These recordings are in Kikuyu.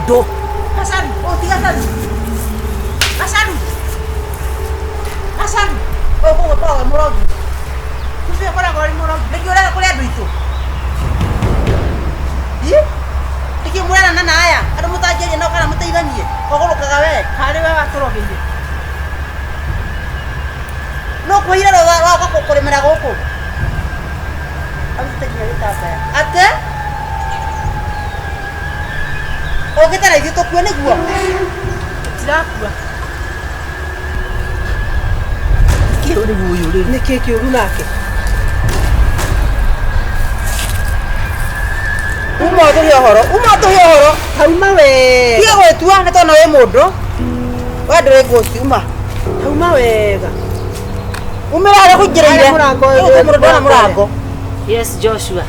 Mũndũ. Gacaru, ũtiga gacaru. Gacaru. Gacaru. Ũyũ ũkoragwo wĩ mũrogi. Ũcio ũkoragwo wĩ mũrogi. Nĩkĩ ũrega kũrĩ andũ aitũ? Ĩ? Nĩkĩ mũrerana na aya? Andũ mũtangĩaria nao kana mũteithanie? Ũgũrũkaga we. Harĩ we watũrogeire. No kwĩhira roka kũrĩmĩra gũkũ. Arutĩte nginya gĩtambaya. Atĩ? Ũkĩte na ithuĩ tũkue nĩguo? Tũtirakua. Kĩ rĩu ũyũ rĩu? Nĩ kĩ kĩũru nake? Uma ũtũhe ũhoro. Uma ũtũhe ũhoro. Tauma wega. Tiga gwĩtua nĩ tondũ wĩ mũndũ. We ndũrĩ ngũci uma. Tauma wega. Umĩra harĩa kũingĩrĩire. Harĩa mũrango ũyũ Ũyũ mũndũ ndona mũrango. Yes, Joshua.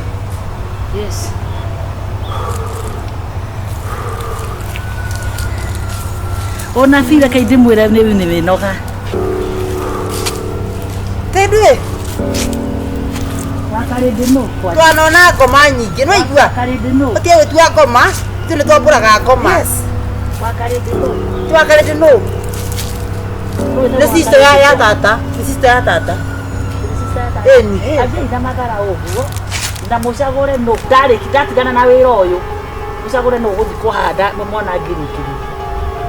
Yes. Ona bira kai ndimwire nĩ nĩ mĩnoga. Tĩnduĩ Wakarĩndĩ nũ kwa. twanona ngoma nyingĩ nĩ waigua? Wakarĩndĩ nũ. Ũtige gwĩtua ngoma. Ithuĩ nĩ twambũraga ngoma. Wakarĩndĩ nũ. Twakarĩte nũ? Nĩ sister ya tata. Nĩ sister ya tata. Ĩni. Anjai na mathara ũguo na mũcagũre nũ ndarĩki ndatigana na wĩra ũyũ mũcagũre nũ ũgũthiĩ kũhanda mwana ngirĩkĩrĩ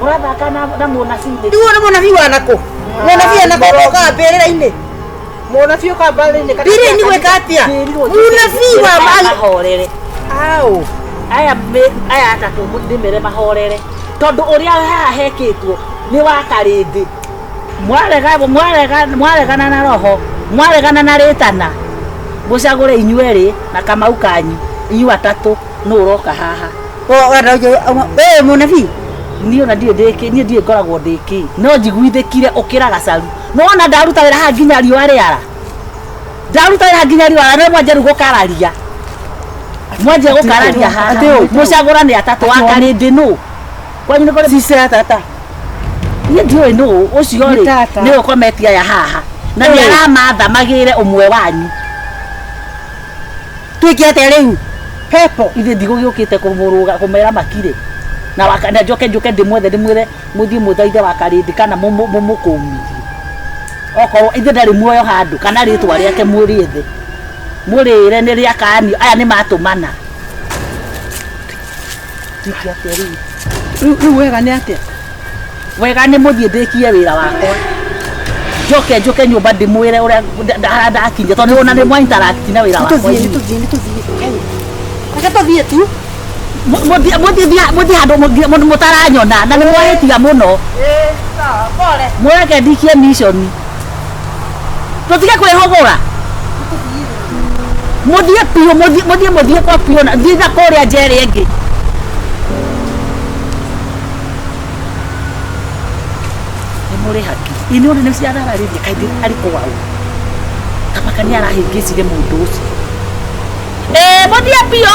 mũrathaka na mũnabii nĩkĩ? Rĩu ũyũ nĩ mũnabii wa nakũ? Mũnabii wa nakũ ũkaga mbĩrĩra-inĩ? Mũnabii ũkaga mbĩrĩra-inĩ kana Mbĩrĩra-inĩ gwĩka atĩa? Njĩrirwo Mũnabii wa aya ma mahorere Aũ. Aya aya atatũ ndĩmere mahorere tondũ ũrĩa haha hekĩtwo nĩ wa karĩndĩ mwarega mwarega mwaregana na roho mwaregana na rĩtana mũcagũre inyuerĩ na kamau kanyu inyuĩ atatũ nũ ũroka haha. Wewe mũnabii? Niĩ ona ndirĩ ndĩkĩ niĩ ndirĩ ngoragwo ndĩkĩ no njiguithĩkire ũkĩra gacaru nĩwona ndaruta wĩra haha nginya riũa rĩara ndaruta wĩra nginya riũa rĩara nĩ mwanjia rĩu gũkararia mwanjia gũkararia haha mũcagũrane atatũ wa karĩndĩ nũ kwanyu nĩ kũrĩ Sister ya tata. Niĩ ndiũĩ nũ ũcio rĩ Nĩ tata. nĩwe ũkometie aya haha na nĩ aramatha magĩre ũmwe wanyu. Twĩke atĩa rĩu? Pepo. Ithe ndigũgĩũkĩte kũmũrũga kũmera makire na waka na njoke njoke ndĩmwethe ndĩmwĩre mũthiĩ mũthaithe wakarĩndĩ kana mũmũkũmithie okorwo ithe ndarĩ muoyo handũ kana rĩtwa rĩake mũrĩethe mũrĩre nĩ rĩa kanio aya nĩ matũmana. Twĩke atĩa rĩu? Rĩu wega nĩ atĩa? Wega nĩ mũthiĩ ndĩkie wĩra wakwa njoke njoke nyũmba ndĩmwĩre ũrĩa harĩa ndakinya tondũ ona nĩ mwa interact na wĩra wakwa. Tũthiĩ, nĩtũthiĩ, nĩtũthiĩ. Reke tũthiĩ tu. Mũthiĩ handũ mũtaranyona na nĩ mwahĩtia mũno. Mũreke ndikie mission. Tũtige kwĩhũgũra. Mũthiĩ biũ, mũthiĩ mũthiĩ mũthiĩ kwa biũ na thiĩ na kũrĩa nja ĩrĩa ĩngĩ. Nĩ mũrĩ haki. Ĩ nĩ ũrĩ nĩ ciarararĩria kaĩ ndĩ arĩ kwaũ. Kamaka nĩ arahĩngĩcire mũndũ ũcio. Ĩ mũthiĩ biũ.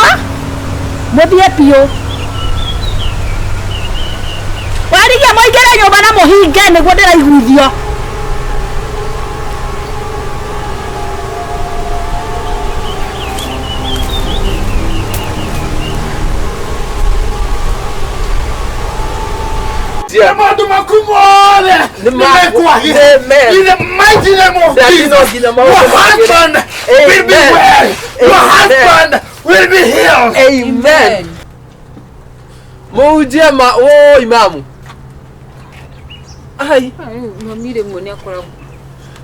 Mũthiĩ biũ. Warigia mũingĩre nyũmba na mũhinge nĩguo ndĩraiguithio. Nĩ maũndũ maku mothe Nĩ nĩmekwagĩra. Amen. In the mighty name of Daddy, Jesus, no nginya maũndũ your magĩre. husband will be Amen. well. Your Amen. husband will be healed. Amen. Mũhunjia ma woi mamu. Ai, Mami rĩmwe nĩ akoragwo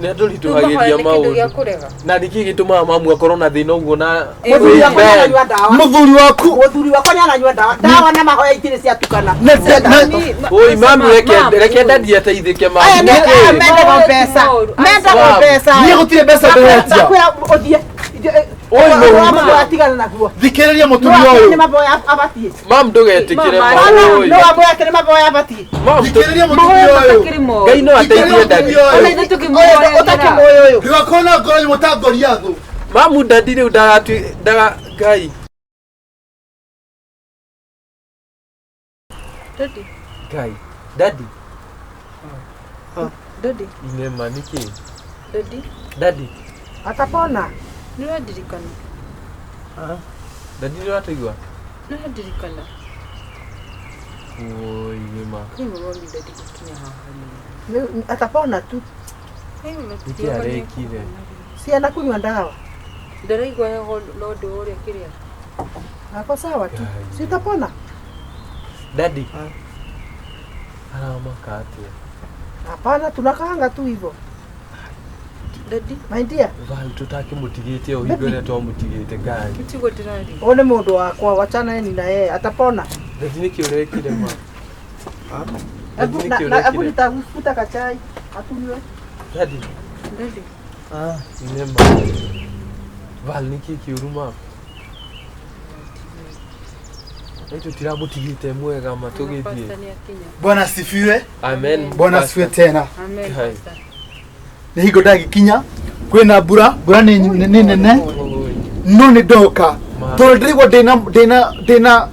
nĩ atũritũhagĩria Rĩu mahoya nĩ kĩndũ gĩa maũndũ. kũrega. Na nĩkĩ gĩtũmaga mamu akorwo na thĩna ũguo na Mũthuri wakwa Amen. nĩaranyua ndawa. Mũthuri waku Mũthuri wakwa nĩaranyua ndawa. Ndawa na mahoya itirĩ ciatukana. Oi mamu reke reke ndadi ateithĩke mamu. Aya nĩ Nĩkĩ? aya mendaga mbeca. Mendaga Mamu. mbeca. Niĩ gũtirĩ mbeca ndĩretia. Ndakwĩra ũthiĩ. Oi mũhunjia. Mahoya tigana naguo. Thikĩrĩria No mũtumia akĩrĩ nĩ ũyũ. mahoya abatiĩ. Mamu ndũgetĩkĩre Mama, mamu. Oi. No mahoya akĩrĩ mahoya abatiĩ. Mamu Thikĩrĩria mũtumia Mahoya ũyũ. matakĩrĩ moru. Ngai no ateithie ndadi. Thikĩrĩria mũtumia Ona ũyũ. ithuĩ tũkĩmũhoyagĩra. Ũtakĩmũĩ ũyũ. Ndũgakorwo na ngoro nyũmũ ta Goliathũ. Mamu ndadi rĩu ndagatui ndaga Ngai. Dodi, Ngai. Dadi. Dodi, Inema nĩkĩ? Dodi, Dadi. Atapona. nĩ ũrandirikana? Dadi nĩ ũratũigua? Nĩ ũrandirikana? Oi nĩ ma. Kai mami daddy gũkinya haha nĩ. Atapona tu. Nĩkĩ arekire? Si anakunywa ndawa. Ndaraigua heho no ndũ ũrĩa kĩrĩa. Ako sawa tu. Si utapona? Daddy. Aramaka atĩa? Hapana, tunakaanga tu hivyo. Daddy, My dear, Val tũtakĩmũtigĩte o hingo ĩrĩa twamũtigĩte Ngai. tiguo ndĩraria. huyu ni mundu wakwa, wachana ni na yeye, atapona. Daddy nĩkĩ ũrekire ma? Daddy Hebu na- nĩkĩ na- hebu ũrekire? nitafuta kachai atunywe. Daddy Daddy, nĩ ma. Val nĩkĩ kĩũru ma? Nĩ tũtiramũtigĩte mwega ma tũgĩthiĩ. pastor nĩ akinya. Bwana asifiwe. Amen. Bwana asifiwe tena. Amen, Kai. pastor. Nĩ hingo ndagĩkinya kwĩna mbura, mbura nĩ nene Oi. no nĩ ndoka Ma. tondũ ndĩraigua ndĩna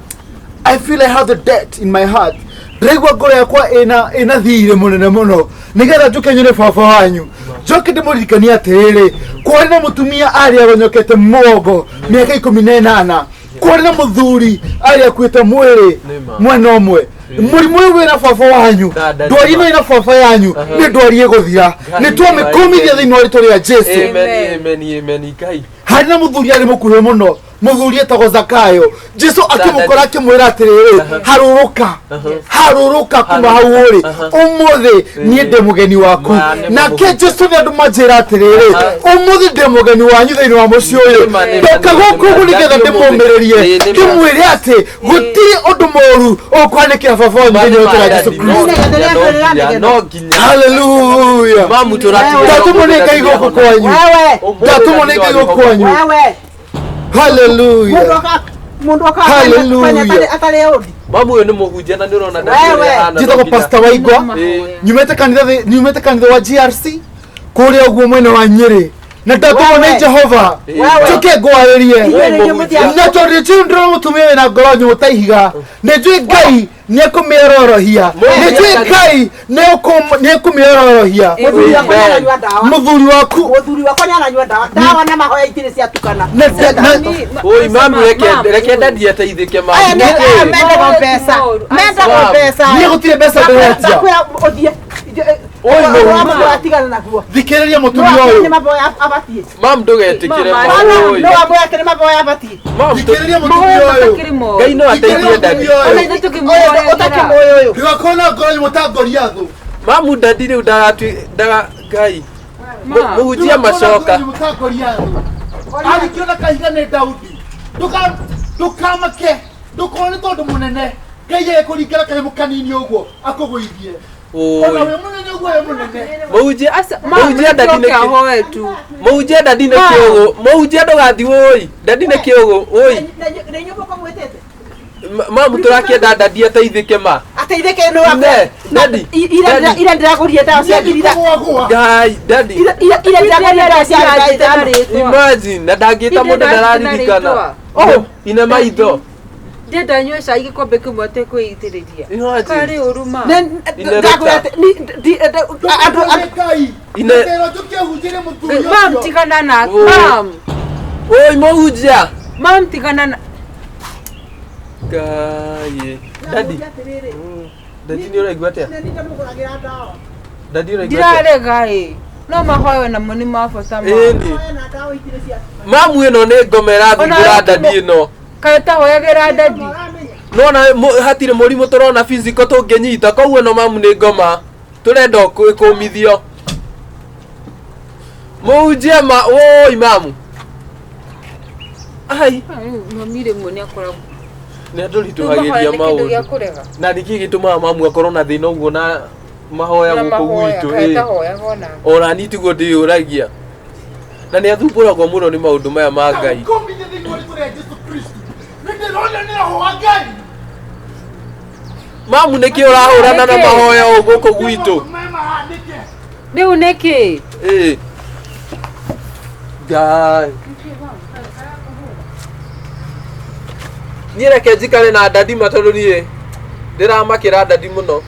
I feel I have the debt in my heart. Ndĩraigua ngoro yakwa ĩna thirĩ mũnene mũno nĩgetha njũke nyone baba wanyu njoke ndĩmũririkanie atĩrĩrĩ kwarĩ na mũtumia arĩa agonyokete mũgongo mĩaka 18 kwarĩ na mũthuri arĩa akuĩte mwĩrĩ Nĩ ma. mwena ũmwe mũrimũ ũyũ wĩna baba wanyu ndwari ĩno ĩna baba yanyu nĩ ndwari ĩgũthira nĩ twamĩkũmithia thĩinĩ wa rĩtwa rĩa Jesu. Amen, amen, amen, Ngai. Harĩ na mũthuri arĩ mũkuhĩ mũno mũthuri etagwo Zakayo. Jesu akĩmũkora akĩmwĩra atĩrĩrĩ harũrũka harũrũka kuma hau ũrĩ ũmũthĩ niĩ ndĩ mũgeni waku. Nake Jesu nĩ andũ manjĩra atĩrĩrĩ ũmũthĩ ndĩ mũgeni wanyu thĩinĩ wa mũciĩ ũyũ ndoka gũkũ ũguo nĩgetha ndĩmũmĩrĩrie ndĩmwĩre atĩ gũtirĩ ũndũ mũũru ũkwanĩkĩra baba wanyu thĩinĩ wa rĩtwa rĩa Jesu Kristo. No nginya. Haleluya. Mamu tũratiga. Ndatũmwo nĩ Ngai gũkũ kwanyu. Ndatũmwo nĩ Ngai gũkũ kwanyu. Wewe. Haleluya. Mundu oka Hallelujah. atarĩ ũndi. Mamu ũyũ nĩ mũhunjia na nĩ ũrona Wewe. Njĩtagwo Pastor Waigwa. Nyumĩte kanitha wa GRC kũrĩa ũguo mwena wa Nyĩrĩ na ndatũmwo nĩ Jehova njũke ngwarĩrie na tondũ njũĩ ndĩrona mũtumia wĩna ngoro nyũmũ ta ihiga nĩ njũĩ Ngai nĩ ekũmĩororohia nĩ njũĩ Ngai nĩ ekũmĩororohia. Mũthuri wakwa nĩ aranyua ndawa. Mũthuri waku Mũthuri wakwa nĩ aranyua ndawa. Ndawa na mahoya itirĩ ciatukana. Oi mamu reke daddy ateithĩke mamu. Aya nĩ mendaga mbeca. Mendaga mbeca. Niĩ gũtirĩ mbeca ndĩretia. Ndakwĩra ũthiĩ. Oi mũhunjia atigana naguo. Thikĩrĩria mũtumia ũyũ. Nĩ maboya abatiĩ. Mamu ndũgetĩkĩre No maboya atĩ nĩ maboya abatiĩ. Thikĩrĩria mũtumia ũyũ. Ngai no ateithie daddy. Ũtakĩmũĩ ũyũ. Ndũgakorwo na ngoro nyũmũ ta Goliathũ. Mamu daddy rĩu ndaga Ngai. Mũhunjia macoka. Arĩkĩona kahiga nĩ Daudi. Ndũkamake ndũkorwo nĩ tondũ mũnene Ngai agĩkũringĩra kanyamũ kanini ũguo akũgũithie. Ona wĩ mũnene ũguo wĩ mũnene. Mũhunjia mũhunjia daddy nĩ kĩ Mũhunjia daddy nĩ kĩũgũ. Mũhunjia ndũgathiĩ ũi. Daddy nĩ kĩũgũ ũi. Nĩ inyuĩ mũkamwĩtĩte. Mamu tũrakĩenda daddy ateithĩke ma. Ateithĩke nĩ wa Daddy. Ira ndĩragũrire ndawa cia ngiri Ngai daddy. Ira ndĩragũrire ndawa cia ngiri ithano. Imagine na ndangĩta mũndũ ndararirikana. Ine maitho. Ndĩrenda nyue cai gĩkombe kĩmwe atekwĩitĩrĩria. Karĩ ũru ma. Mam tigana na mam. Oi mũhunjia. Mam tigana na Ngai. Daddy. Daddy nĩ ũraigua atĩa? Daddy ũraigua atĩa? Ndirarega ĩ. No mahoya namo nĩ ma bata ma. Ĩni. Mamu ĩno nĩ ngoma ĩrathumbũra daddy ĩno. Kaĩ ũtahoyagĩra daddy? Nona hatirĩ mũrimũ tũrona physical tũngĩnyita koguo ĩno mamu nĩ ngoma tũrenda kũmithio. Mũhunjia ma woi mamu. Ai. Mami rĩmwe nĩ akoragwo nĩ atũritũhagĩria maũndũ. Na nĩkĩ gĩtũmaga mamu akorwo na thĩna ũguo na mahoya gũkũ gwitũ ona niĩ tiguo ndĩyũragia. Na nĩ athumbũragwo mũno nĩ maũndũ maya ma Ngai. Mamu nĩkĩ ũrahũrana na mahoya ũũ gũkũ gwitũ? Rĩu nĩkĩ? Ĩĩ. Ngai. Niĩ reke njikare na daddy ma tondũ niĩ ndĩramakĩra daddy mũno.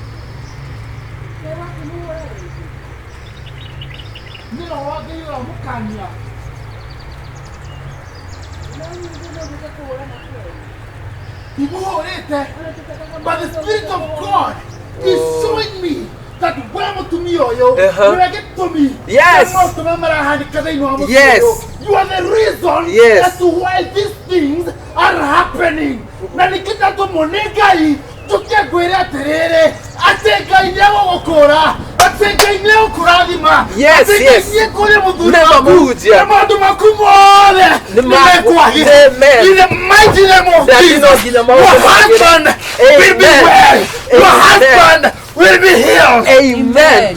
Imuhũrĩte. But the Spirit of God is showing me that we mũtumia ũyũ nĩwe gĩtũmi Yes. kĩa maũndũ marĩa marahanĩka thĩinĩ wa mũciĩ Yes. ũyũ. You are the reason Yes. as to why these things are happening. Na nĩkĩ ndatũmwo nĩ Ngai njũke ngwĩre atĩrĩrĩ atĩ Ngai nĩegũgũkũra, atĩ Ngai nĩegũkũrathima, Yes, atĩ Ngai yes. nĩekũria mũthuri Nĩ waku mahunjia. na maũndũ maku mothe Nĩ ma- nĩmekwagĩra. Amen. In the mighty name of Daddy, no Jesus, nginya maũndũ your magĩre. husband will be Amen. well. Your Amen. husband will be healed. Amen.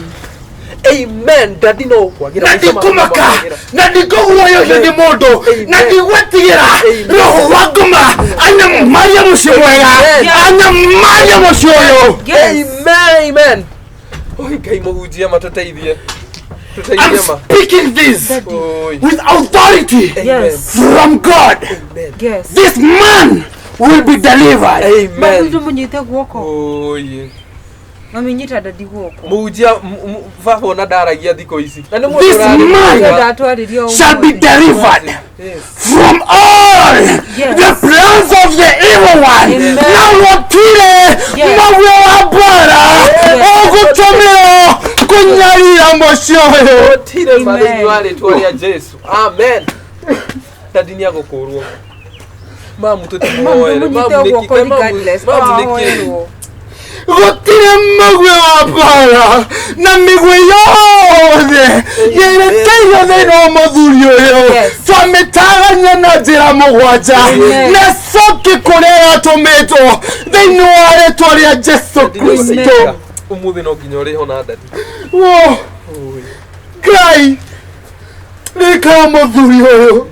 Amen. Daddy no kwagira. Na ndikũmaka na ndikũguoyohio nĩ mũndũ na ndigwĩtigĩra Amen. roho wa ngoma anyamaria mũciĩ mwega Amen. anyamaria mũciĩ ũyũ. Amen. Amen. Oi Ngai mũhunjia matũteithie. I'm Tũteithie ma. speaking this Oi. with authority Amen. from God. Yes. This man will be delivered. Amen. Mami mũnyite guoko. Oi. Mami nyita dadi guoko. Mũhunjia baba ona ndaragia thikũ ici. Na nĩ mũndũ This ũrarĩ man mwega. Ndatwarĩrio shall be delivered Yes. from all Yes. the plans of the evil one. Amen. Na gũtirĩ Yes. maguo wa mbara ũgũtũmĩrwo kũnyarira mũciĩ ũyũ. Gũtirĩ ma Amen. thĩinĩ wa rĩtwa rĩa Jesu. Amen. Dadi nĩ agũkũrwo. Mamu tũtimũhoere. Mami Mamu mũnyite nĩkĩ? guoko Mamu regardless. mamu nĩkĩ? Ahoerwo. Gũtirĩ mũguĩ wa mbara na mĩguĩ yothe yerekeirio thĩinĩ wa mũthuri ũyũ Yes. twamĩtagania na njĩra mũgwanja Amen. na coki kũrĩa yatũmĩtwo thĩinĩ wa rĩtwa rĩa Jesu Dadi nĩ Kristo. ũgũteithĩka. Ũmũthĩ no nginya ũrĩho na dadi. Wo, Ngai ririkana mũthuri ũyũ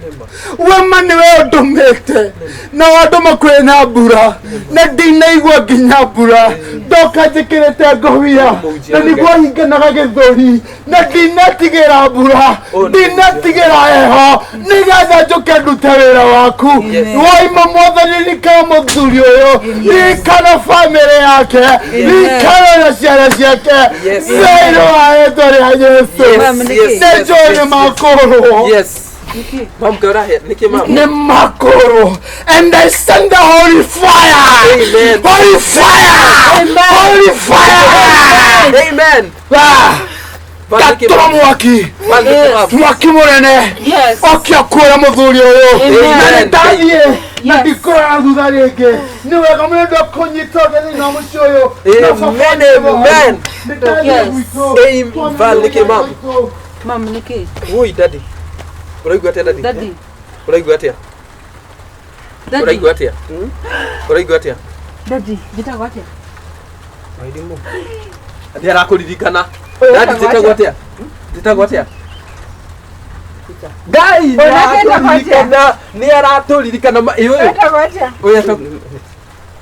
wema nĩwe ũndũmĩte na wandũma kwĩ na mbura na ndinaigua nginya mbura ndoka njĩkĩrĩte ngobia na nĩguo hinganaga gĩthũri na ndinatigĩra mbura ndinatigĩra heho nĩgetha njũke ndute wĩra waku. Waima mwathani ririkana mũthuri ũyũ, ririkana bamĩrĩ yake, ririkana na ciana ciake Yes. thĩinĩ wa rĩtwa rĩa Jesu. Mami, nĩkĩ? Yes, Nĩ njũĩ nĩ yes, makũrwo Yes. Mamu kaũrahe nĩkĩ mamu? nĩ makũrwo and I send the holy fire. Amen. Holy fire. Holy fire. Amen. Ah, Bandĩke ndatũma mamu. mwaki Bandĩke mamu. mwaki mũnene Yes. oke akũra mũthuri ũyũ Amen. na nĩ ndathiĩ na Yes. ndikũrora thutha rĩngĩ. Nĩ wega mũno ndakũnyita ũgeni thĩinĩ wa mũciĩ ũyũ na baba Amen. nĩ mũhoro. Amen. Nĩ ndathiĩ Yes. gwitũ. Amen. Val nĩkĩ mamu? Mami nĩkĩ? Woi daddy. Ũraigua atĩa daddy? Dadi. Ũraigua atĩa? Dadi. Ũraigua atĩa? Ũraigua atĩa? Dadi, njĩtagwo atĩa? Nĩ arakũririkana. Daddy njĩtagwo atĩa? Njĩtagwo atĩa? Ngai nĩ aratũririkana, nĩ aratũririkana ĩ ũyũ. Njĩtagwo atĩa? Ũyũ etagwo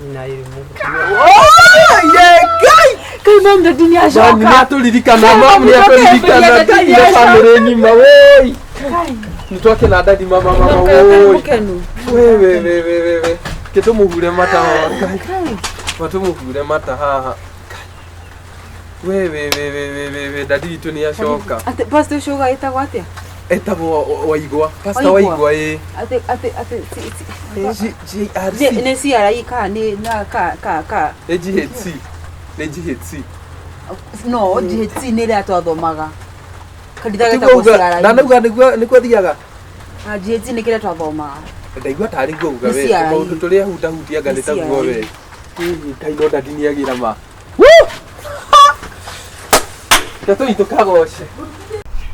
Oh, ye Ngai! Kai mam dadi nĩ Mamu acoka. nĩ atũririkana, mamu nĩ atũririkana. Daddy Ngai nĩ na acoka. bamĩrĩ ng'ima woi. Nĩ twakena daddy mama mama woi. Mũkenu. We we we we we we. Ke tũmũhure mata haha. Ngai. Matũmũhure mata haha. Ngai. We we we we we we we daddy witũ nĩ acoka. Atĩ pastor ũcio uga ĩtagwo atĩa? Etagwo Waigwa. Pastor Waigwa. Waigwa ĩ. Atĩ atĩ atĩ GRC. nĩ CRE ka nĩ na ka ka ka Nĩ GHC. Nĩ GHC. no GHC nĩ ĩrĩa twathomaga. Kanitha Tiguo getagwo uga- CRE. ndanauga nĩguo athiaga. Na GHC nĩ kĩrĩa twathomaga. Ndaigua tarĩ guo uga Nĩ we. CRE. Maũndũ tũrĩa hutahutianga nĩ taguo CRE. we. Hihi Ngai no daddy nĩagĩra ma. Reke tũthiĩ tũkagoce.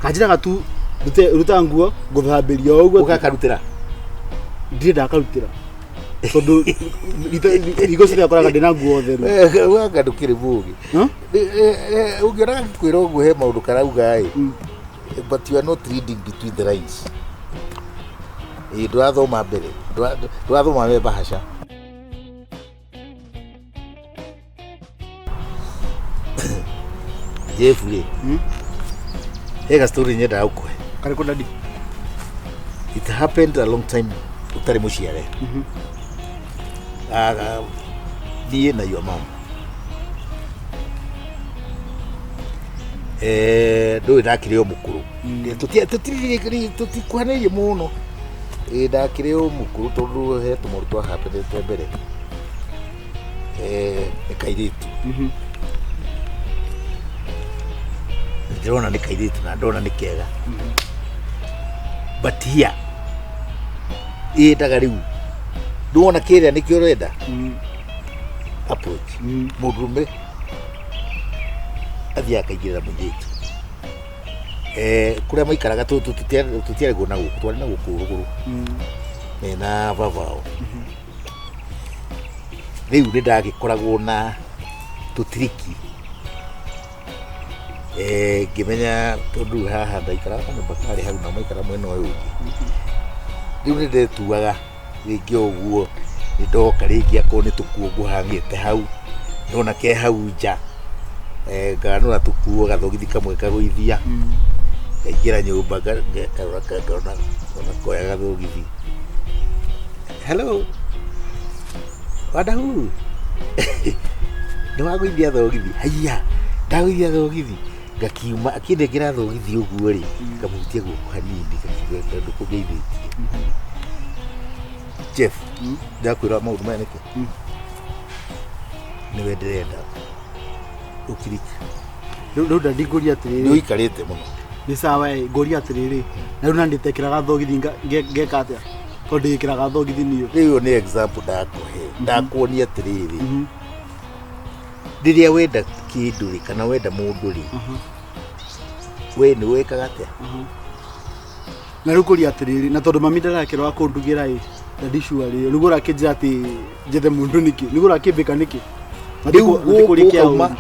Kanjĩraga tu ruta nguo ngũthambĩria o ũguo Ũgakarutĩra. Ndirĩ ndakarutĩra tondũ hingo ciothe akoraga ndĩna nguo theru. Wanga ndũkĩrĩ mũũgĩ. Huh? Ũngĩona gagĩkwĩra ũguo he maũndũ karauga ĩ, but you are not reading between the lines. Ĩ ndũrathoma mbere, ndũrathoma me bahasha. Jeff rĩ, he ga story nyendaga gũkũhe. Karĩkũ daddy? It happened a long time ũtarĩ mũciare. Niĩ na your mom. Ndũĩ ndakĩrĩ o mũkũrũ. Tũtikuhanĩirie mũno. Ndakĩrĩ o mũkũrũ tondũ he tũmaũndũ twahappenĩte mbere. Nĩ kairĩtu. Ndĩrona nĩ kairĩtu na ndona nĩ kega. But here ĩendaga rĩu ndwona kĩrĩa nĩkĩo ũrenda approach. Mũndũrũme athiaga akaingĩrĩra mũirĩtu kũrĩa maikaraga tũtiarĩgwo na gũkũ, twarĩ na gũkũ rũgũrũ mena baba wao. Rĩu nĩ ndagĩkoragwo na tũtiriki, ngĩmenya tondũ rĩu haha ndaikaraga kanyũmba karĩ hau na maikara mwena ũyũ ũngĩ. Rĩu nĩ ndetuaga rĩngĩ o ũguo, nĩ ndoka rĩngĩ akorwo nĩ tũkuo ngũhang'ĩte hau, ndona ke hau nja, nganũra tũkuo gathogithi kamwe kagũithia, ngaingĩra nyũmba, ngarora ngona ngona koya gathogithi, "Hello Wandahuru, nĩ wagũithia thogithi?" "Haiya, ndagũithia thogithi." Ngakiuma akĩnengera thogithi ũguo rĩ, ngamuhutia guoko hanini, ngakiuga tondũ kũngeithĩtie. Jeff, ndakwĩra maũndũ maya nĩkĩ? Nĩwe ndĩrenda ũkiriki. Rĩu ndandi ngũria Nĩ atĩrĩrĩ. Ũikarĩte mũno. Nĩ sawa ĩ, ngũria atĩrĩrĩ, na rĩu nandĩtekĩraga thogithi ngeka atĩa, tondũ ndĩgĩkĩraga thogithi niĩ? Rĩu ĩyo nĩ example ndakũhe, ndakuonia atĩrĩrĩ, rĩrĩa wenda kĩndũ rĩ, kana wenda mũndũ rĩ, we nĩ wĩkaga atĩa? Na rĩu ngũria atĩrĩrĩ, na tondũ mami ndarakĩrora kũndugĩra ĩ, ndandi sure rĩ, nĩguo ũrakĩnjĩra atĩ njethe mũndũ nĩkĩ, nĩguo ũrakĩmbĩka nĩkĩ? Na Rĩu ti kũrĩ kĩa ũkauma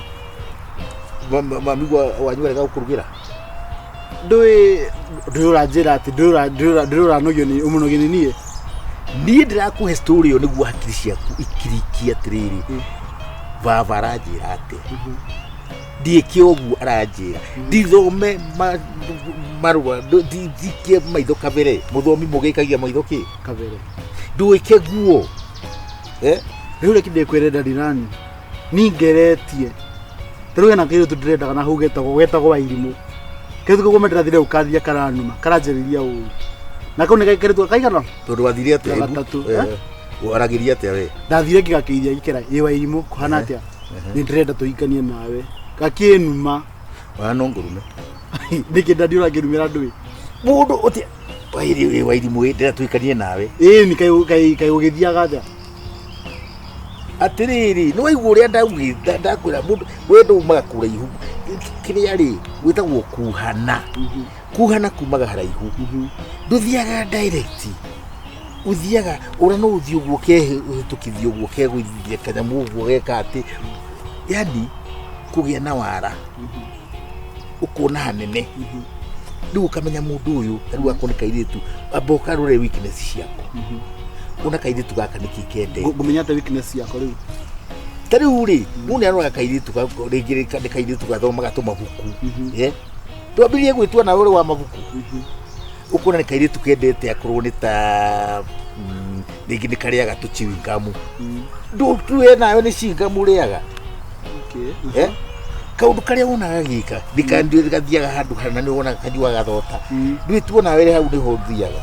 ũru. Mami wanyu arega gũkũrugĩra. Ndũĩ ũranjĩra atĩ ndũĩ ũranogio nĩ ũmũnogio nĩ niĩ. Niĩ ndĩrakũhe story ĩyo nĩguo hakiri ciaku ikirikie atĩrĩrĩ, baba aranjĩra atĩa, ndiĩke ũguo aranjĩra, ndithome marũa, ndikie maitho kabere. Mũthomi mũgĩkagia maitho kĩ? Kabere. Ndwĩke guo. Eh? Rĩu reke ndĩkwĩre ndarirani ningeretie tarĩu hena kairĩtu ndĩrendaga na hau getagwo Wairimũ. Kairĩtu kau gome ndĩrathire gũkathia karanuma karanjĩrĩria ũru, na kau nĩ kairĩtu kaigana? Tondũ wathire atĩa? Na gatatũ. Eh, waragĩria atĩa we? Ndathire ngĩgakĩithia gĩkĩra ĩ, "Wairimũ, kũhana atĩa? Nĩ ndĩrenda tũhikanie nawe." Gakĩnuma. Wana no ngũrume. Nĩkĩ ndandi ũrangĩrumĩra ndũĩ? Mũndũ ũti wairi Wairimũ ĩ, ndĩrenda tũhikanie nawe. Ĩĩ, nĩ kaĩ gũgĩthiaga atĩa? Atĩrĩrĩ, nĩ waigua ũrĩa ndaugĩte, ndakwĩra mũndũ wendo umaga kũraihu. Kĩrĩa rĩ gwĩtagwo kuhana, kuhana kumaga haraihu, ndũthiaga direct, ũthiaga ũrĩa no ũthiĩ ũguo kehĩtũkithia ũguo kegũithia kanyamũ ũguo geka atĩ, yani kũgĩa na wara ũkona hanene, rĩu ũkamenya mũndũ ũyũ. Rĩu akorwo nĩ kairĩtu, amba ũkarore weakness ciako, ona kairĩtu gaka nĩkĩ kendete. Ngũmenya atĩa weakness yakwa rĩu? Ta rĩu rĩ, mũndũ nĩ aroraga kairĩtu rĩngĩ nĩ kairĩtu gathomaga tũmabuku. Eh? Twambĩrĩrie gwĩtua nawe ũrĩ wa mabuku, ũkona nĩ kairĩtu kendete akorwo nĩ ta rĩngĩ nĩ karĩaga tũ chewing gum, ndũtue nawe nĩ chewing gum ũrĩaga. Eh? Kaũndũ karĩa wonaga gĩka nĩ gathiaga handũ hana, nĩ wonaga kanyuaga thota, ndwĩtuo nawe hau nĩho ũthiaga.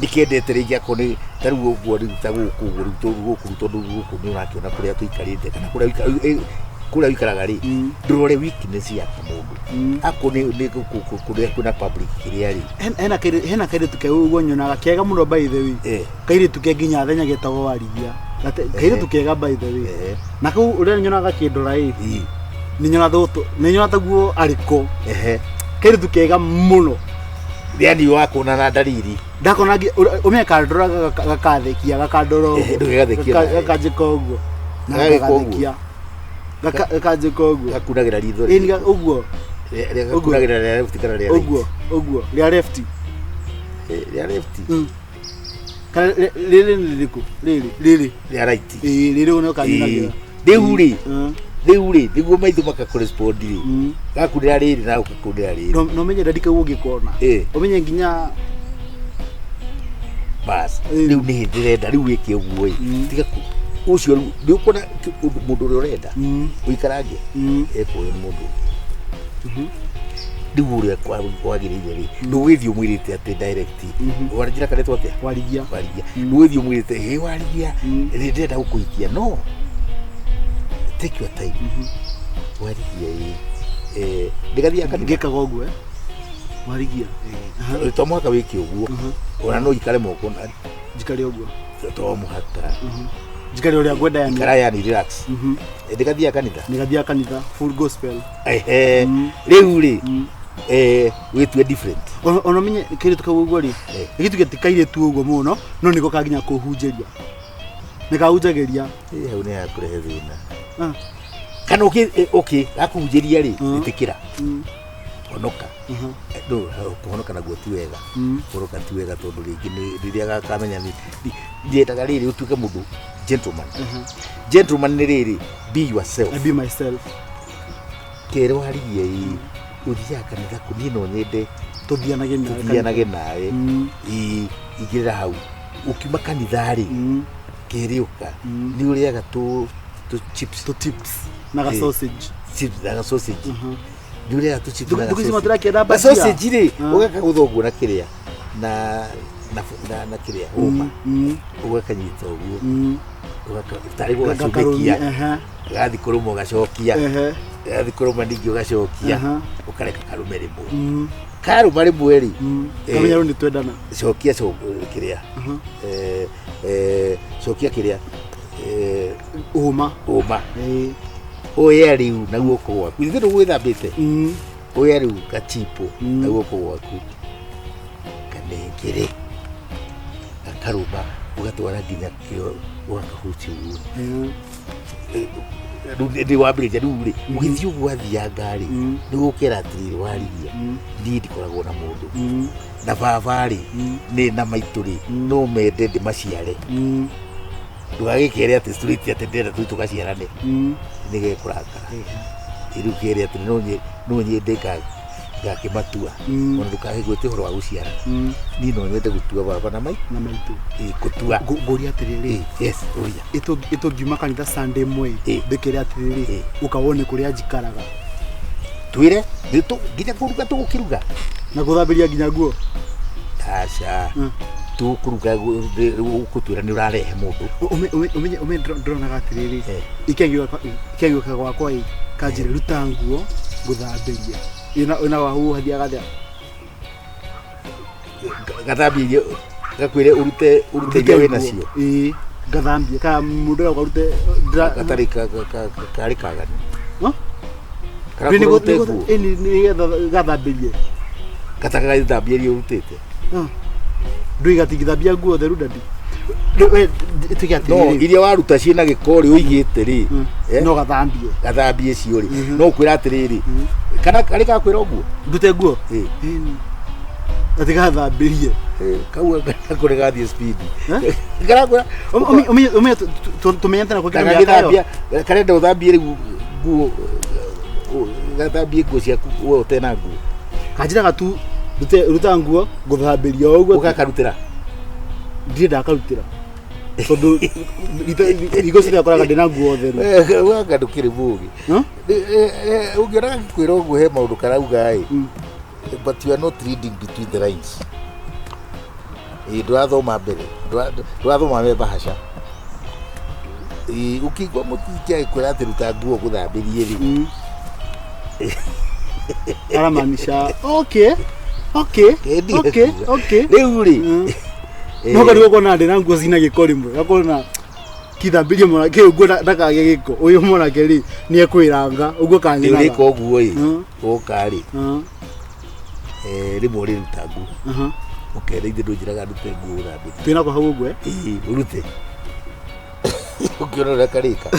Nĩ kendete rĩngĩ akorwo nĩ ta rĩu ũguo, rĩu ta gũkũ ũguo, rĩu tondũ gũkũ, rĩu tondũ gũkũ nĩ ũrakĩona kũrĩa tũikarĩte kana kũrĩa kũrĩa ũikaraga rĩ, ndũrore weakness ya mũndũ, akorwo nĩ kũrĩa kwĩna public kĩrĩa rĩ. Hena kairĩtu keu ũguo nyonaga kega mũno, by the way. Kairĩtu ke nginya thenya getagwo Warigia. Kairĩtu kega, by the way. Na kau ũrĩa nyonaga gakĩndora ĩ, nĩ nyonaga nĩ nyonaga taguo arĩko. Kairĩtu kega mũno. Yani wakuona na ndariri. Ndakona ũmenye kandora gakathekia gakandora ũguo. Ndũgĩgathekie nawe. Gakanjĩka ũguo na Gagagĩka ũguo? gagathekia. Gakanjĩka ũguo. Gakunagĩra ritho. Ĩ, ũguo. Gakunagĩra rĩa left kana rĩa right? Ũguo, ũguo, rĩa left. Rĩa left. Kana rĩrĩ nĩ rĩrĩkũ? Rĩrĩ, rĩrĩ. Rĩa right. Ĩĩ, rĩrĩ ũguo nĩho kanyunagĩra. Rĩu rĩ, rĩu rĩ, nĩguo maitho maka correspond rĩ, gakunĩra rĩrĩ na ũgakunĩra rĩrĩ. No menye ndadi kau ũngĩkona ũmenye nginya Bas, rĩu nĩ ndĩrenda rĩu wĩke ũguo ĩ, tiga ũcio rĩu nĩ ũkuona mũndũ ũrĩa ũrenda ũikarange ekuoyo nĩ mũndũ ũngĩ. Rĩu ũrĩa kwagĩrĩire rĩ, ndũgĩthiĩ ũmwĩrĩte atĩ direct waranjĩra karetwo atĩa? Warigia. Warigia. Ndũgĩthiĩ ũmwĩrĩte, "Hĩ Warigia, nĩ ndĩrenda gũkũhikia," no Take your time. Warigia ĩ ndĩgathiaga kanitha. Ngĩkaga ũguo warigia. To mũhaka wĩke ũguo, ona no ikare moko na njikare ũguo. To mũhaka. Njikare ũrĩa ngwenda yani. Ikara yani relax. Ndĩgathiaga kanitha. Nĩgathiaga kanitha full gospel. Ehe, rĩu rĩ wĩtue different. Ona menye kairĩtu kau ũguo rĩ, gĩtuge ti kairĩtu ũguo mũno, no nĩko kanginya kũhunjĩria. Nĩkahunjagĩria. Hau nĩ hakũrehe thĩna. Kana okay gakũhunjĩria rĩ, ĩtĩkĩra. Honoka. No kũhonoka naguo ti wega. Kũhonoka ti wega tondũ rĩngĩ rĩrĩa gakamenya nĩ ndiendaga rĩrĩ ũtuĩke mũndũ gentleman. Gentleman nĩ rĩrĩ, be yourself. I be myself. Kere warigia ĩ ũthiaga kanitha kũ, niĩ no nyende tũthianage nawe. Igĩrĩra hau ũkiuma kanitha rĩ, kere ũka nĩ ũrĩaga tũ chips, tũ chips na ga sausage, chips na ga sausage. Nĩ ũrĩaga tũ chips na ga sausage. Sausage rĩ ũgakagũtha ũguo na kĩrĩa na na kĩrĩa hũma, ũgakanyita ũguo tarĩ gũgacumĩkia, gathiĩ kũrũma ũgacokia, gathiĩ kũrũma ningĩ ũgacokia, ũkareka karume rĩmwe. Karũma rĩmwe rĩ, kamenya rĩu nĩ twendana. Cokia kĩrĩa, cokia kĩrĩa ũma ũma, oya rĩu na guoko gwaku, ithuĩ ndũgwĩthambĩte, oya rĩu gachipo na guoko gwaku kanengere gakarũma, ũgatwara nginya kĩo ũgakahutia ũguo. Rĩu nĩ wambĩrĩria rĩu rĩ, ũgĩthiĩ ũguo wathianga rĩ, nĩ gũkĩra atĩrĩrĩ warigia, niĩ ndikoragwo na mũndũ na baba rĩ, nĩ na maitũ rĩ, no mende ndĩmaciare. Ndũgagĩkere atĩ straight atĩ ndĩrenda tũthiĩ tũgaciarane, nĩgekũrakara. Rĩu kere atĩ no nyende ngakĩmatua, ona ndũkagĩgwĩte ũhoro wa gũciarana. Niĩ no nyende gũtua baba na maitũ. Gũtua. Ngũria atĩrĩrĩ. Yes, ũria. Ĩtũngiuma kanitha Sunday ĩmwe ndĩkĩre atĩrĩrĩ, ũka wone kũrĩa njikaraga. Twĩre nginya kũruga tũgũkĩruga. Na gũthambĩria nginya nguo. Aca. Tũkũruga ũgũtwĩra nĩ ũrarehe mũndũ. Ũmenye ndĩronaga atĩrĩrĩ, ikĩangiũka gwakwa ĩ, kanjĩre ruta nguo ngũthambĩrie. Ĩna wahu hathiaga atĩa? Gathambie irio, gakwĩre ũrute iria wĩnacio. Ĩĩ, ngathambie kana mũndũ ũrĩa ũkarute gatarĩ karĩ kaganu. Kana ũrute nguo. Nĩgetha gathambĩrie. Gatagathambia iria ũrutĩte. Ndũĩ gatingĩthambia nguo theru dadi. No iria waruta ciĩna gĩko rĩ ũigĩte rĩ, no gathambie. Gathambie cio rĩ, no ũkwĩra atĩrĩrĩ, kana karĩ gakwĩra ũguo? Ndute nguo? Atĩ gathambĩrie. Kau nako nĩ gathiĩ speed. Karakwĩra ũmenye tũmenyete nako nginya mĩaka ĩyo. Karenda ũthambie rĩu nguo, gathambie nguo ciaku we ũtena nguo. Kanjĩraga tu ruta nguo ngũthambĩria o ũguo. Ũgakarutĩra? Ndirĩ ndakarutĩra. Tondũ hingo ciothe akoraga ndĩna nguo theru. Wanga ndũkĩrĩ mũũgĩ. Ũngĩona gagĩkwĩra ũguo he maũndũ karauga ĩ, but you are not reading between the lines. Ndũrathoma mbere, ndũrathoma me bahasha. Ũkĩigua mũtiki agĩkwĩra atĩ ruta nguo ngũthambĩrie rĩ, aramaanisha okay. Rĩu rĩ, no karĩ ũkona ndĩna nguo cina gĩko rĩmwe, gakona kithambĩrie mwanake ũguo ndakagĩe gĩko, ũyũ mwanake rĩ nĩ ekwĩranga ũguo kanyinaga. Nĩ ũrĩka ũguo ĩ, woka rĩ, rĩmwe ũrĩruta nguo, ũkera ithe ndũnjĩraga ndute nguo ũthambĩrie. Twĩnako hau ũguo? Ĩĩ, ũrute. Ũkĩona ũrĩa karĩka.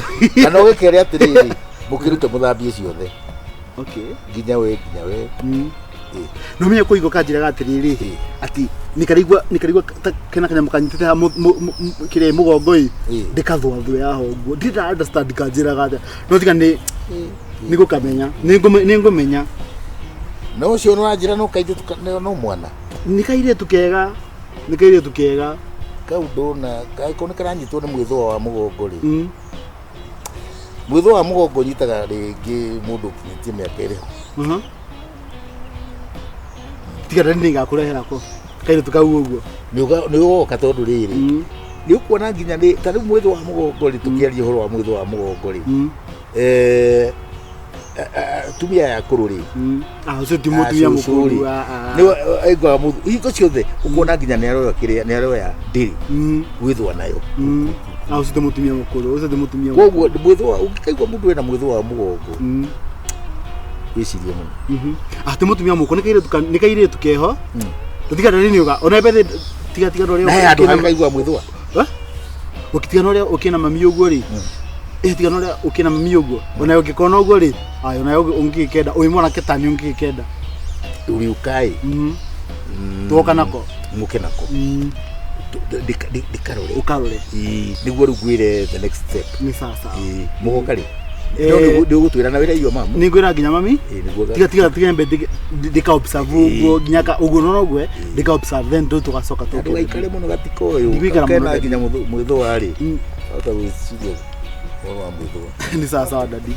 Kana ũgĩkere atĩrĩrĩ, mũkĩrute mũthambie ciothe. Okay. Nginya we. No menye kũigua kanjĩraga atĩrĩrĩ, atĩ nĩkarigua kena kanyamũ kanyitĩte haha kĩrĩa mũgongo ĩ, ndĩkathũathũe haha ũguo. Ndirĩ nda understand kanjĩraga atĩa. No tiga nĩ nĩngũkamenya, nĩngũmenya. Na ũcio nĩũranjĩra no kairĩtu no mwana? Nĩ kairĩtu kega, nĩ kairĩtu kega. Kau ndona, kangĩkorwo nĩ karanyitwo nĩ mwĩthũa wa mũgongo rĩ. Mwĩthũa wa mũgongo ũnyitaga rĩngĩ mũndũ ũkinyĩtie mĩaka ĩrĩho. Tiga ndani nĩngakũrehera ko kairĩtu kau ũguo. Nĩ ũgoka tondũ rĩrĩ, nĩ ũkuona nginya ta rĩu mwĩthũ wa mũgongo rĩ, tũkĩaria ũhoro wa mwĩthũ wa mũgongo rĩ, Eh, atumia aya akũrũ rĩ, Ah, ũcio ti mũtumia mũkũrũ, ah, ah. nĩ aiguaga mũthu hingo ciothe ũkona nginya nĩ aroya kĩrĩa nĩ aroya ndĩrĩ gwĩthwa nayo. Ah, ũcio ti mũtumia mũkũrũ, ũcio ti mũtumia. Koguo mwĩthũa ũngĩkaigua mũndũ ena mwĩthũa wa mũgongo, wĩcirie mũno. Ah, ti mũtumia mũkũrũ, nĩ kairĩtu nĩ kairĩtu keho. Tiga ndari nĩ uga ona bethe tiga tiga ndore. Na he handũ hangĩkaigua mwĩthũa. Ũkĩtigana ũrĩa ũkĩna mami ũguo rĩ, ĩ tigana ũrĩa ũkĩna mami ũguo ona ũngĩkona ũguo rĩ, aya ona ũngĩgĩkenda ũyũ mwanake tani ũngĩgĩkenda. Ũrĩũkaĩ. Tuoka nako. Mũke nako. Ndĩkarore. Ũkarore. Ĩĩ, nĩguo rĩu ngwĩre the next step. Nĩ sawa sawa. Ĩĩ, mũgoka rĩ? Eh, No nĩ ũgũtwĩra na wĩra iyo mamu. Nĩ ngwĩra nginya mami. Ĩĩ, nĩguo. Tiga tiga tiga mbe ndĩka observe ũguo nginya ka ũguo no ũguo ndĩka observe, then ndũ tũgacoka tũke. Ndũgaikare mũno gatikoyũ. Ndigũikara mũno. Kena nginya mwĩthũa rĩ, ahota gwĩciria ũhoro wa mwĩthũa. Nĩ sawa sawa, daddy.